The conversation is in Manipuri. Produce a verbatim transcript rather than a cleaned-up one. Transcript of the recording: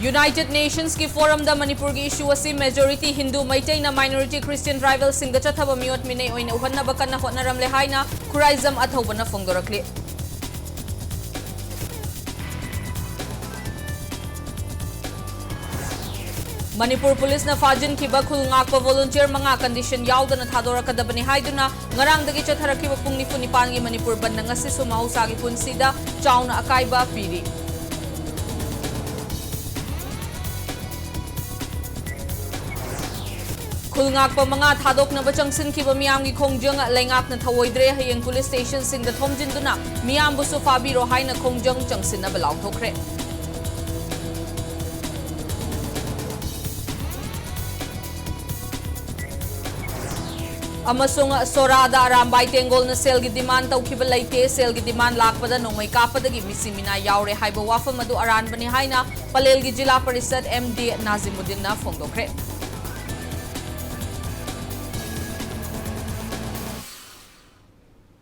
United Nations ꯀꯤ forum ꯗ ꯃꯅꯤꯄꯨꯔꯒꯤ issue ꯑꯁꯤ majority Hindu ꯃꯩꯇꯩꯅ minority Christian tribal ꯁꯤꯡꯗ ꯆꯠꯊꯕ ꯃꯤꯑꯣꯠ ꯃꯤꯅꯩ ꯑꯣꯏꯅ ꯎꯍꯟꯅꯕ ꯀꯟꯅ ꯍꯣꯠꯅꯔꯝꯂꯦ ꯍꯥꯏꯅ ꯈꯨꯔꯥꯏꯖꯝ ꯑꯊꯧꯕꯅ ꯐꯣꯡꯗꯣꯔꯛꯂꯤ꯫ ꯃꯅꯤꯄꯨꯔ ꯄꯨꯂꯤꯁꯅ ꯐꯥꯖꯤꯟꯈꯤꯕ ꯈꯨꯜ ꯉꯥꯛꯄ volunteer ꯃꯉꯥ condition ꯌꯥꯎꯗꯅ ꯊꯥꯗꯣꯔꯛꯀꯗꯕꯅꯤ ꯍꯥꯏꯗꯨꯅ ꯉꯔꯥꯡꯗꯒꯤ ꯆꯠꯊꯔꯛꯈꯤꯕ ꯄꯨꯡ ꯅꯤꯐꯨ ꯅꯤꯄꯥꯟꯒꯤ ꯃꯅꯤꯄꯨꯔ ꯕꯟꯗ ꯉꯁꯤꯁꯨ ꯃꯍꯧꯁꯥꯒꯤ ꯄꯨꯟꯁꯤꯗ ꯆꯥꯎꯅ ꯑꯀꯥꯏꯕ ꯄꯤꯔꯤ꯫ ꯈꯨꯜ ꯉꯥꯛꯄ ꯃꯉꯥ ꯊꯥꯗꯣꯛꯅꯕ ꯆꯪꯁꯤꯟꯈꯤꯕ ꯃꯤꯌꯥꯝꯒꯤ ꯈꯣꯡꯖꯪ ꯂꯩꯉꯥꯛꯅ ꯊꯧꯑꯣꯏꯗ꯭ꯔꯦ꯫ ꯍꯌꯦꯡ ꯄꯨꯂꯤꯁ ꯁ꯭ꯇꯦꯁꯟꯁꯤꯡꯗ ꯊꯣꯝꯖꯤꯟꯗꯨꯅ ꯃꯤꯌꯥꯝꯕꯨꯁꯨ ꯐꯥꯕꯤꯔꯣ ꯍꯥꯏꯅ ꯈꯣꯡꯖꯪ ꯆꯪꯁꯤꯟꯅꯕ ꯂꯥꯎꯊꯣꯛꯈ꯭ꯔꯦ꯫ ꯑꯃꯁꯨꯡ ꯁꯣꯔꯥꯗ ꯑꯔꯥꯝꯕꯥꯏ ꯇꯦꯡꯒꯣꯜꯅ ꯁꯦꯜꯒꯤ demand ꯇꯧꯈꯤꯕ ꯂꯩꯇꯦ, ꯁꯦꯜꯒꯤ demand ꯂꯥꯛꯄꯗ ꯅꯣꯡꯃꯩ ꯀꯥꯞꯄꯗꯒꯤ ꯃꯤꯁꯤ ꯃꯤꯅꯥ ꯌꯥꯎꯔꯦ ꯍꯥꯏꯕ ꯋꯥꯐꯝ ꯑꯗꯨ ꯑꯔꯥꯟꯕꯅꯤ ꯍꯥꯏꯅ ꯄꯂꯦꯜꯒꯤ ꯖꯤꯂꯥ ꯄꯔꯤꯁꯗ M D ꯅꯥꯖꯤꯃꯨꯗꯤꯟꯅ ꯐꯣꯡꯗꯣꯛꯈ꯭ꯔꯦ꯫